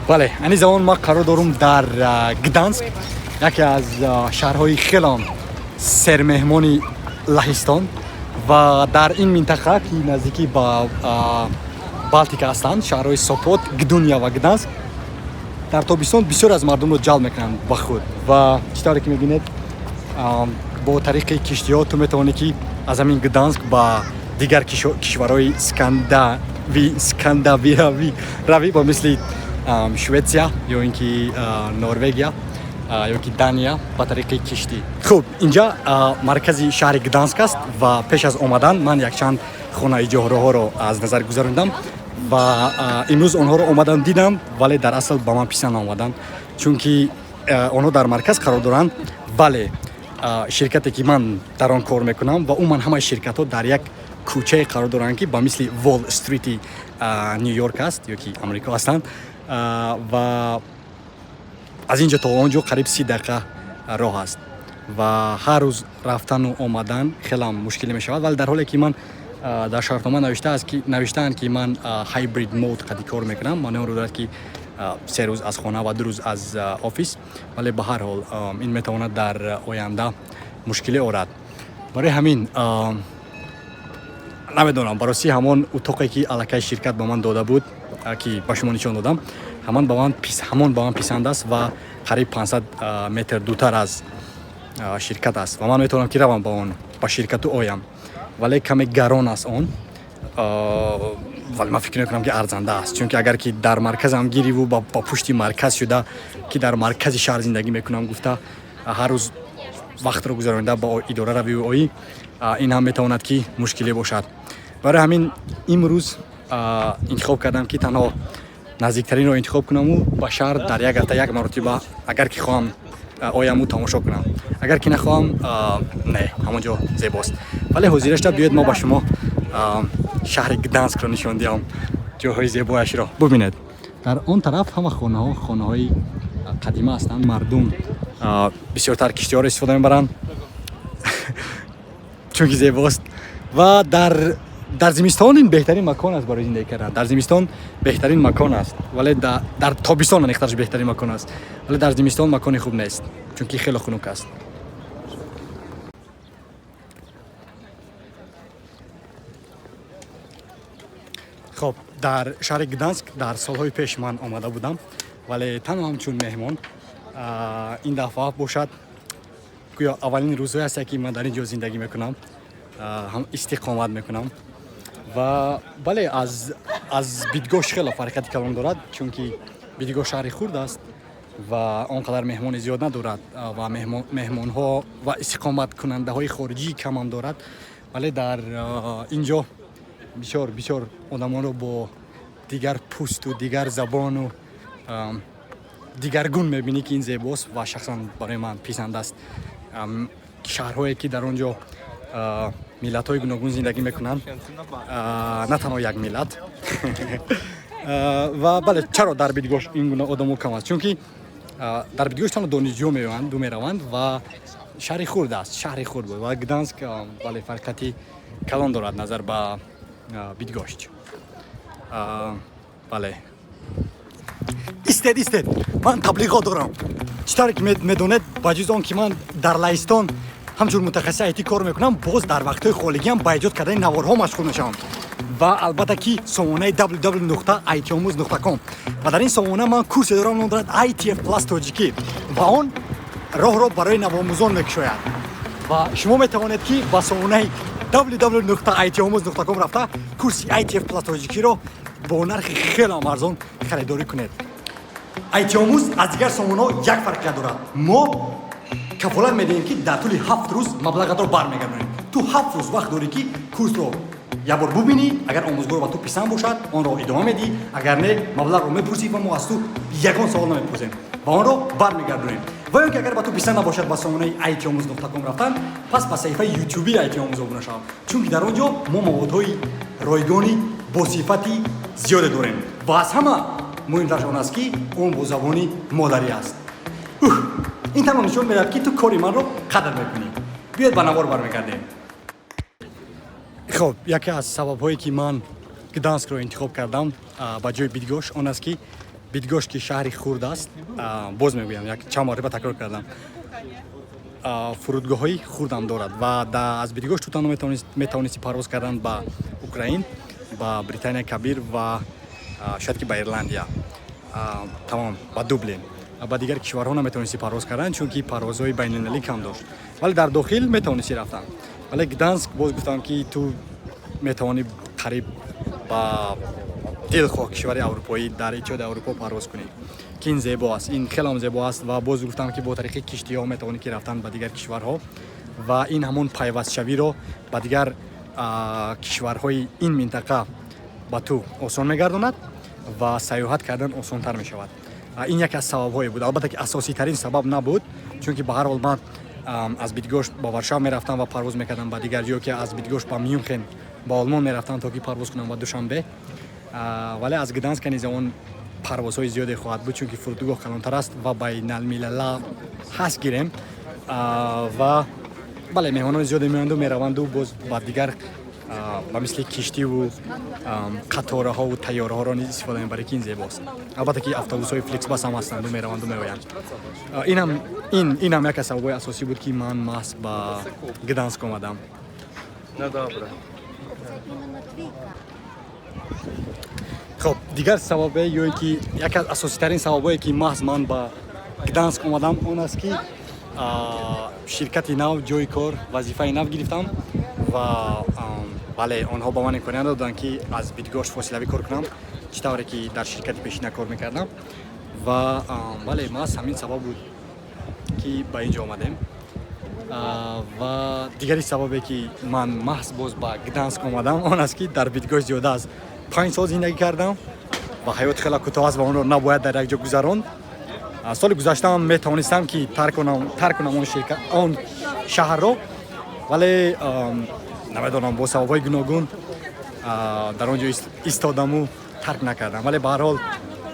Бале, ани замон ман қарор дорум дар Гданск, яке аз шаҳрҳои хелам сермеҳмони Лаҳистон. Ва дар ин минтақа, ки наздикӣ ба Балтика ҳастанд, шаҳрҳои Сопот, Гдуня ва Гданск дар тобистон бисёр аз мардумро ҷалб мекунанд ба худ. Ва чӣ тавре ки мебинед, бо тариқи киштиҳо ту метавонӣ, ки аз ҳамин Гданск ба дигар кишварҳои скандавиравӣ равӣ, ба мисли Шветсия ё ин ки Норвегия ё ки Дания ба тариқи киштӣ. Хуб, инҷа маркази шаҳри Гданск аст ва пеш аз омадан ман якчанд хонаиҷоҳроҳоро аз назар гузарондам ва имрӯз онҳоро омадам дидам, вале дар асл ба ман писанд наомаданд, чунки онҳо дар марказ қарор доранд, вале ширкате, ки ман дар он кор мекунам, ва умуман ҳамаи ширкатҳо дар як кӯчае қарор доранд, ки ба мисли Волл Стрити Ню Йорк аст ё ки Амрико ҳастанд, ва аз ин ҷо то он ҷо қариб 30 дақиқа роҳ аст ва ҳар рӯз рафтану омадан хелам мушкилӣ мешавад. Вале дар ҳоле ки ман дар шартнома навиштаанд, ки ман hybrid mode қади кор мекунам, маънои онро дорад, ки 3 рӯз аз хона ва 2 рӯз аз офис. Вале ба ҳар ҳол ин метавонад дар оянда мушкилӣ орад. Барои ҳамин намедонам, бароси ҳамон утоқе, ки аллакай ширкат ба ман дода буд, ки ба шумо нишон додам, ҳамон ба ман писанд аст ва қариб 500 метр дуртар аз ширкат аст ва ман метавонам, ки равам ба он, ба ширкату оям, вале каме гарон аст он. Вале ман фикр мекунам, ки арзанда аст, чунки агар ки дар марказам гириву ба пушти марказ шуда, ки дар маркази шаҳр зиндагӣ мекунам гуфта, ҳар рӯз вақтро гузаронида ба идора равиву оӣ, ин ҳам метавонад, ки мушкиле бошад. Барои ҳамин имрӯз интихоб кардам, ки танҳо наздиктаринро интихоб кунаму ба шаҳр дар як ҳафта як маротиба, агар ки хоҳам, ояму тамошо кунам, агар ки нахоҳам, не, ҳамон ҷо зебост. Вале ҳозирашта биёед, мо ба шумо шаҳри Гданскро нишон диҳам, ҷойҳои зебояшро бубинед. Дар он тараф ҳама хонаҳо хонаҳои қадима ҳастанд. Мардум бисёртар киштиҳоро истифода мебаранд, чунки зебост ва дар зимистон ин беҳтарин макон аст барои зиндагӣ кардан. Дар зимистон беҳтарин макон аст, вале дар тобистон аниқтарш беҳтарин макон аст, вале дар зимистон макони хуб нест, чунки хеле хунук аст. Хоб, дар шаҳри Гданск дар солҳои пеш ман омада будам, вале танҳо ҳамчун меҳмон. Ин дафъа бошад, гӯё аввалин рӯзҳое аст, ки ман дар ин ҷо зиндагӣ мекунам, ҳам истиқомат мекунам. Ва бале, аз Бидгош хеле фарқияти калон дорад, чунки Бидгош шаҳри хурд аст ва он қадар меҳмони зиёд надорад ва меҳмонҳо ва истиқоматкунандаҳои хориҷӣ камам дорад. Вале дар ин ҷо бисёр бисёр одамонро бо дигар пӯсту дигар забону дигаргун мебинӣ, ки ин зебост ва шахсан барои ман писанд аст. Шаҳрҳое, ки дар он ҷо миллатҳои гуногун зиндагӣ мекунанд, на танҳо як миллат. Ва бале, чаро дар Бидгош ин гуна одамо кам аст? Чунки дар Бидгош танҳо донишҷӯ меоянд, мераванд ва шаҳри хурд аст, шаҳри хурд буд. Ва Гданск, бале, фарқияти калон дорад назар ба Бидгошт. Бале, истед, истед, ман таблиғот дорам. Чӣ тавре ки медонед, ба ҷуз он ки ман дар Лаҳистон ҳамчун мутахассиси IT кор мекунам, боз дар вақтҳои холигиам ба эҷод кардани наворҳо машғул мешавам ва албатта ки сомонаи www.itomuz.com. Ва дар ин сомона ман курсе дорам, ном дорад ITF Plus тоҷикӣ, ва он роҳро барои навомӯзон мекушояд. Ва шумо метавонед, ки ба сомонаи www.itomuz.com рафта, курси ITF Plus тоҷикиро бо нархи хеле арзон харидорӣ кунед. Айтиомӯз аз дигар сомонаҳо як фарқият дорад: мо кафолат медиҳем, ки дар тӯли 7 рӯз маблағатро бармегардонем. Ту 7 рӯз вақт дорӣ, ки курсро як бор бубинӣ. Агар омӯзгор ба ту писанд бошад, онро идома медиҳӣ, агар не, маблағро мепурсӣ ва мо аз ту ягон савол намепурсем ва онро бармегардонем. Ва ё ки агар ба ту писанд набошад ба сомонаи айтиомӯз.ком рафтан, пас ба саҳифаи ютуби Айтиомӯз обуна шав, чунки дар он ҷо мо маводҳои ройгони бо сифати зиёде дорем ва аз ҳама муҳимтараш он аст, ки он бо забони модарӣ аст. Ин танҳо нишон медиҳад, ки ту кори манро қадр мекунӣ. Биёед, ба навор бармегардем. Хоб, яке аз сабабҳое, ки ман Гданскро интихоб кардам ба ҷои Бидгош, он аст, ки Бидгош, ки шаҳри хурд аст, боз мегӯям, як чанд маротиба такрор кардам, фурудгоҳҳои хурдам дорад ва аз Бидгош ту танҳо метавонисти парвоз кардан ба Украин, ба Британия Кабир ва шояд ки ба Ирландия, тамом, ба Дублин. Ба дигар кишварҳо наметавонисти парвоз кардан, чунки парвозҳои байналмилалӣ кам дошт, вале дар дохил метавонисти рафтан. Вале Гданск, боз гуфтам, ки ту метавонӣ қариб ба дилхоҳ кишвари аврупоӣ дар Иттиҳоди Аврупо парвоз кунӣ, ки ин зебо аст, ин хелам зебо аст. Ва боз гуфтам, ки бо тариқи киштиҳо метавонӣ ки рафтан ба дигар кишварҳо ва ин ҳамон пайвастшавиро ба дигар кишварҳои ин минтақа ба ту осон мегардонад ва сайёҳат кардан осонтар мешавад. Ин яке аз сабабҳое буд. Албатта, ки асоситарин сабаб набуд, чунки ба ҳар ҳол ман аз Бидгош ба Варшава мерафтам ва парвоз мекардам ба дигар ҷо, ки аз Бидгош ба Мюнхен, ба Олмон мерафтам, то ки парвоз кунам ба Душанбе. Вале аз Гданска низ он парвозҳои зиёде хоҳад буд, чунки фурудгоҳ калонтар аст ва байналмилала ҳаст гирем. Ва бале, меҳмонони зиёде меоянду мераванду боз ба дигар, ба мисли киштиву қатораҳову тайёраҳоро низ истифода мебаред, ки ин зебост. Албатта, ки автобусҳои Фликсбас ҳам ҳастанду мераванду меоянд. Инам як аз сабабҳои асосӣ буд, ки ман маҳз ба Гданск омадам. No dobra. Це именно твій. Хоб, дигар сабабе ё ки яке аз асоситарин сабабҳое, ки маҳз ман ба Гданск омадам, он аст, ки ширкати нав, ҷои кор, вазифаи нав гирифтам ва бале, онҳо ба ман имконият доданд, ки аз Бидгош фосилавӣ кор кунам, чӣ тавре ки дар ширкати пешина кор мекардам. Ва бале, маҳз ҳамин сабаб буд, ки ба ин ҷо омадем. Ва дигари сабабе, ки ман маҳз боз ба Гданск омадам, он аст, ки дар Бидгош зиёда аз 5 сол зиндагӣ кардам ва ҳаёт хеле кӯтоҳ аст ва онро набояд дар як ҷо гузаронд. Соли гузаштаам метавонистам, ки тарк кунам он ширкат, он шаҳрро, вале намедонам, бо сабабҳои гуногун дар он ҷо истодаму тарк накардам. Вале ба ҳар ҳол,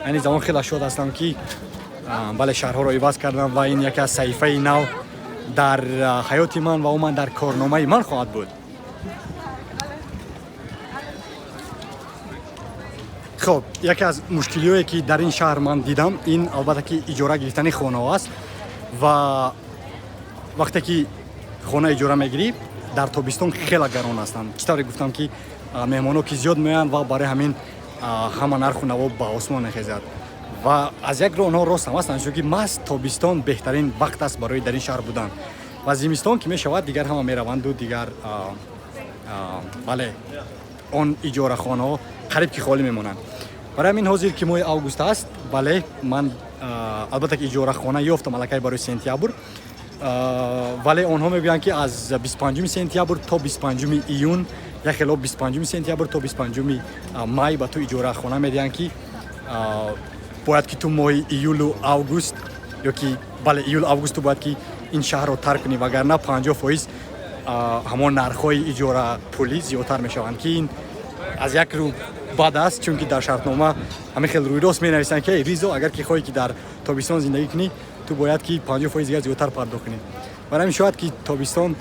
айни замон хеле шод ҳастам, ки бале, шаҳрҳоро иваз кардам ва ин яке аз саҳифаи нав дар ҳаёти ман ва умуман дар корномаи ман хоҳад буд. Хоб, яке аз мушкилиҳое, ки дар ин шаҳр ман дидам, ин албатта ки иҷора гирифтани хонаҳо аст. Ва вақте ки хона иҷора мегирӣ, дар тобистон хеле гарон ҳастанд. Чӣ тавре гуфтам, ки меҳмонҳо ки зиёд меоянд ва барои ҳамин ҳама нарху наво ба осмон мехезад. Ва аз як рӯ онҳо рост ҳам ҳастанд, чунки маҳз тобистон беҳтарин вақт аст барои дар ин шаҳр будан ва зимистон ки мешавад, дигар ҳама мераванду дигар бале, он иҷорахонаҳо қариб ки холӣ мемонанд. Барои ҳамин ҳозир, ки моҳи август аст, бале, ман албатта ки иҷорахона ёфтам аллакай барои сентябр, вале онҳо мегӯянд, ки аз 25 сентябр то 25 июн, як хело 25 сентябр то 25 май ба ту иҷорахона медиҳанд, ки бояд ки ту моҳи июлу август ё ки бале, июл, август ту бояд ки ин шаҳрро тарк кунӣ, вагарна 50% ҳамон нархҳои иҷорапулӣ зиёдтар мешаванд, ки ин аз як рӯ бад аст, чунки дар шартнома ҳамин хел рӯйрост менависанд, ки ризо, агар ки хоҳӣ, ки дар тобистон зиндагӣ кунӣ, ту бояд ки 50% дигар зиёдтар пардохт кунӣ. Барои ҳамин шояд ки тобистон,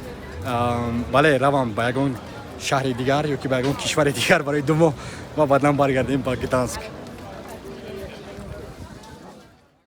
бале, равам ба ягон шаҳри дигар ё ки ба ягон кишвари дигар барои 2 моҳ ва баъдан баргардем ба Гданск.